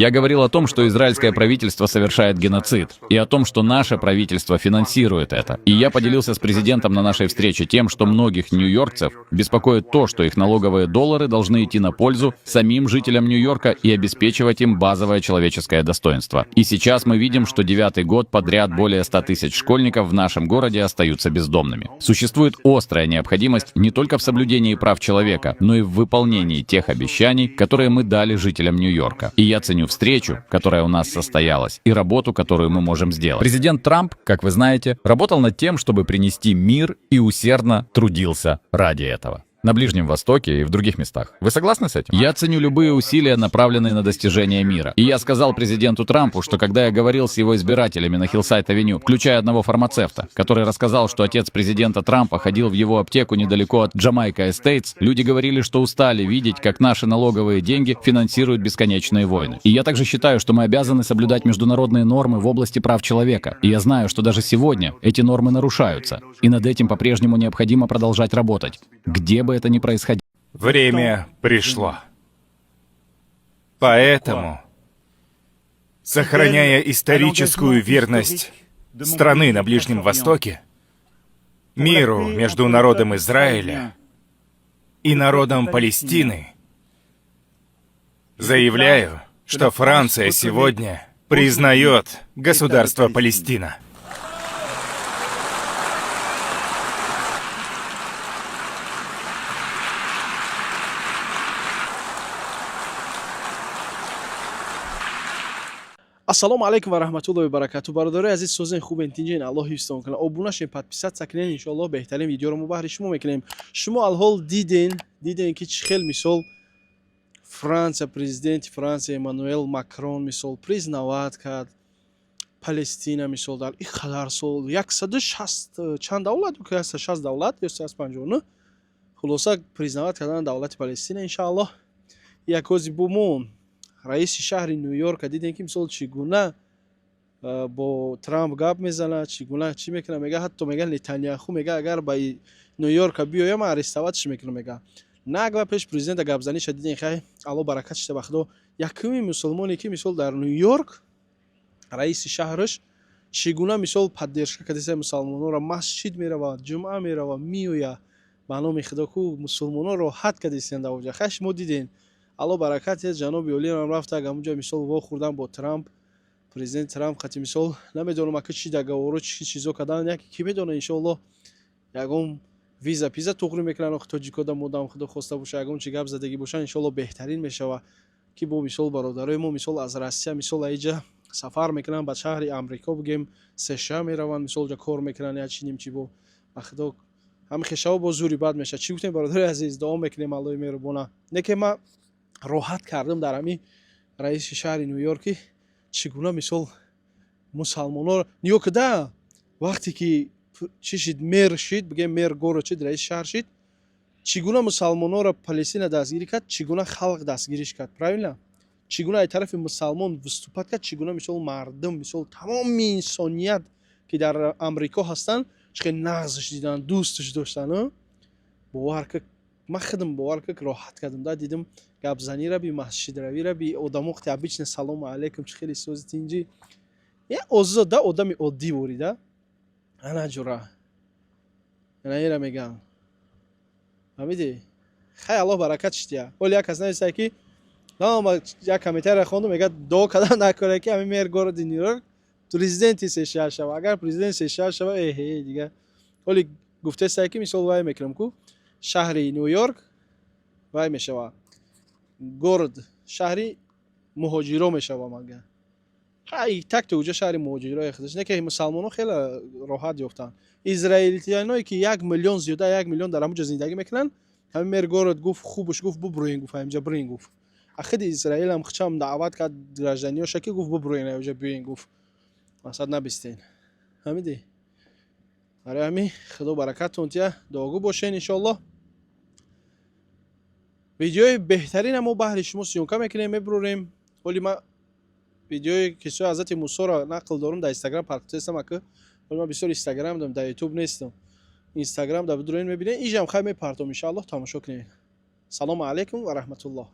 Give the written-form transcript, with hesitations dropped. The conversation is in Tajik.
Я говорил о том, что израильское правительство совершает геноцид, и о том, что наше правительство финансирует это. И я поделился с президентом на нашей встрече тем, что многих нью-йоркцев беспокоит то, что их налоговые доллары должны идти на пользу самим жителям Нью-Йорка и обеспечивать им базовое человеческое достоинство. И сейчас мы видим, что девятый год подряд более 100 тысяч школьников в нашем городе остаются бездомными. Существует острая необходимость не только в соблюдении прав человека, но и в выполнении тех обещаний, которые мы дали жителям Нью-Йорка. И я ценю встречу, которая у нас состоялась, и работу, которую мы можем сделать. Президент Трамп, как вы знаете, работал над тем, чтобы принести мир, и усердно трудился ради этого. На Ближнем Востоке и в других местах. Вы согласны с этим? Я ценю любые усилия, направленные на достижение мира. И я сказал президенту Трампу, что когда я говорил с его избирателями на Хиллсайд-авеню, включая одного фармацевта, который рассказал, что отец президента Трампа ходил в его аптеку недалеко от Джамайка Эстейтс, люди говорили, что устали видеть, как наши налоговые деньги финансируют бесконечные войны. И я также считаю, что мы обязаны соблюдать международные нормы в области прав человека. И я знаю, что даже сегодня эти нормы нарушаются. И над этим по-прежнему необходимо продолжать работать, где бы это ни происходило. Время пришло. Поэтому, сохраняя историческую верность страны на Ближнем Востоке, миру между народом Израиля и народом Палестины, заявляю, что Франция сегодня признает государство Палестина. Ассалому алайкум ва раҳматуллоҳи ва баракату. Бародарои азиз, созен, хубен, тинҷен? Аллоҳ ҳифзтон кунад. Обуна шен, подписаться кунен. Иншоаллоҳ, беҳтарин видеоро мо баҳри шумо мекунем. Шумо алҳол диден, ки чӣ хел, мисол, Франсия, президенти Франсия Эммануэл Макрон, мисол, признавать кард Палестина. Мисол, дар ин қадар сол 160 чанд давлат, 160 давлат ё 159, хулоса, признавать кардан давлати Палестина. Иншааллоҳ, як ози бо мо раиси шаҳри Ню-Йорка дидем, ки, мисол, чӣ гуна бо Трамп гап мезанад, чӣ гуна чӣ мекунад. Мега, ҳатто мега, Нетаньяху, мега, агар ба Ню-Йорка биёя, ман арестовать ш мекунам, мега. Нагва пеш президента гапзаниша дидем. Хай, Алло баракат шида. Ба худо, якуми мусулмоне, ки, мисол, дар Ню-Йорк раиси шаҳраш чӣ гуна, мисол, поддержка кардеса мусалмононро, масҷид меравад, ҷумъа меравад, меояд. Ба номи худо ку, мусулмонон роҳат кардесиянд дар оҷа. Хай, шумо диден. Алло баракат диҳад. Ҷаноби олиам рафта ҳамунҷо, мисол, вохӯрдан бо Трамп, президент Трамп қати. Мисол, намедонам, ака, чӣ договоро, чӣ чизо кардан, яке ки медонад. Иншоаллоҳ, ягон виза пиза туғрӣ мекунанд охи тоҷикода. Модам худо хоста боша, ягон чи гап задагӣ бошанд, иншоаллоҳ, беҳтарин мешава, ки бо, мисол, бародарои мо, мисол, аз Россия, мисол, аиҷа сафар мекунанд ба шаҳри Амрико, бигем, США мераванд, мисол, ҷа кор мекунанд, як чи нимчи. Бо ба худо, ҳами хешаво бо зури бад мешавад. Чӣ гуфтем, бародарои азиз? Дуо мекунем, Аллоҳи меҳрубона. Не ки ман роҳат кардам дар ҳамин раиси шаҳри Ню-Йорки, чӣ гуна, мисол, мусалмонҳоро нигоҳ куда. Вақте ки чӣ шид, мэр шид, бигем, мэр город шид, раиси шаҳр шид, чӣ гуна мусалмонҳоро Палестина дастгирӣ кард, чӣ гуна халқ дастгириш кард, правильно? Чӣ гуна аз тарафи мусалмон выступать кард, чӣ гуна, мисол, мардум, мисол, тамоми инсоният, ки дар Амрико ҳастанд, чӣ хел нағзш диданд, дӯстш доштанд. Бовар ка, ман худам, бовар ка, роҳат кардам да. Дидам гапзанира би, масҷидравира би, одамо қти обычно салому алайкум, чӣ хеле сози, тинҷӣ, я озода, одами оддӣ ворида. Ана ҷура, ана ира мегам, фаҳмидӣ? Хай, Аллоҳ баракат шидия. Оли як кас нависта, ки як комментария хондум, мега, дуо кардан накора, ки ҳамин мэр городи Нью-Йорк президенти США шава. Агар президенти США шава, эҳе, дига. Оли гуфтеста, ки, мисол, вай мекунам ку, шаҳри Нью-Йорк вай мешава, город, шаҳри муҳоҷиро мешава. Мага ҳай, так-то уҷа шаҳри муҳоҷирои худаш не, ки мусалмонҳо хеле роҳат ёфтанд. Израилитяное, ки 1 миллион, зиёда 1 миллион дар ҳамуҷа зиндагӣ мекунанд, ҳамин мэр город гуфт, хубаш гуфт, бубурӯен, гуфт, ҳаминҷа бирен, гуфт. Ахиди Израилам хичам даъват кард гражданиёша, ки гуфт, бубурӯен ҳаминҷа, биёен, гуфт, мақсад набистен. Фаҳмидӣ? Барои ҳамин худо баракаттон тия, дуогӯ бошен. Иншоаллоҳ, видеои беҳтарина мо баҳри шумо съёмка мекунем, мебурорем. Ҳоли ман видеои қиссаи ҳазрати Мусоро нақл дорум, дар Инстаграм партофтестам. Ака, ҳоли ман бисёр Инстаграм дорам, дар Ютуб нестам. Инстаграм да бидуроин, мебинед, ижам хай мепартом. Иншоаллоҳ, тамошо кунед. Салому алайкум ва раҳматуллоҳ.